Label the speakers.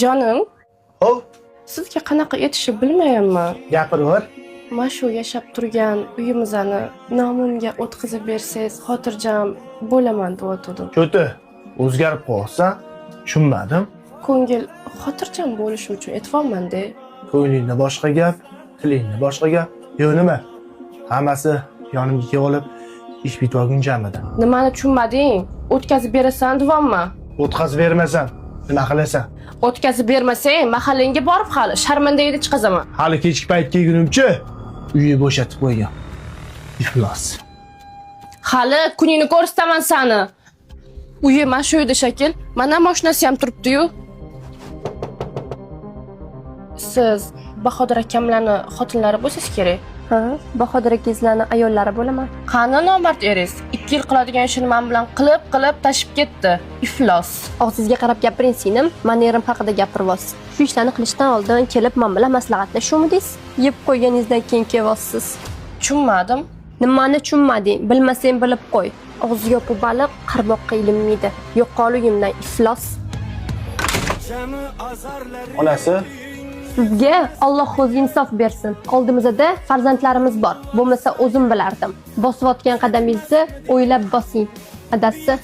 Speaker 1: Jonim,
Speaker 2: Hov,
Speaker 1: sizga qanaqa aytishni bilmayapman.
Speaker 2: Gapiraver.
Speaker 1: Mana shu yashab turgan uyimizni nomimga o'tkazib bersangiz, xotirjam bo'laman deyotgandim.
Speaker 2: Cho'ti, o'zgarib qolsan, tushunmadim.
Speaker 1: Ko'ngil xotirjam bo'lishi uchun aytyapman-da.
Speaker 2: Ko'nglingda boshqa gap, tilingda boshqa gap. Yo'q nima? Hammasi yonimga kelib olib, ish bitib olgunchamidi?
Speaker 1: Nimani tushunmading? O'tkazib berasan deyapman.
Speaker 2: O'tkazib bermasam, nima qilasan?
Speaker 1: O'tkazib bermasang, mahallangga borib hali sharmandangni chiqazaman.
Speaker 2: Hali kechki payt kelgunimcha uyni bo'shatib qo'ygan. Iflos.
Speaker 1: Hali kuningni ko'rsataman sani. Uyi mana shu uyda shakil. Mana mashinasi ham turibdi-yu. Siz Bahodir akamlarni xotinlari bo'lsangiz kerak.
Speaker 3: Ha, Bahodir akangizlarni ayollari bo'laman.
Speaker 1: Qani nomard eringiz? 2 yil qiladigan ishini men bilan qilib, qilib tashib ketdi. Iflos.
Speaker 3: Og'zingizga qarab gapiring, singlim. Mani erim haqida gapiryapsiz. Shu ishlarni qilishdan oldin kelib men bilan maslahatlashuvmidingiz? Yeb qo'yganingizdan keyin kelyapsiz.
Speaker 1: Tushunmadim.
Speaker 3: Nimani tushunmading? Bilmasang bilib qo'y. Og'zi yopiq baliq qarmoqqa ilinmaydi. Yo'qol uyimdan, iflos.
Speaker 2: Onasi,
Speaker 3: Sizga Alloh o'zi insof bersin. Oldimizda farzandlarimiz bor. Bo'lmasa o'zim bilardim. Bosayotgan qadamingizni o'ylab bosing. Adasi.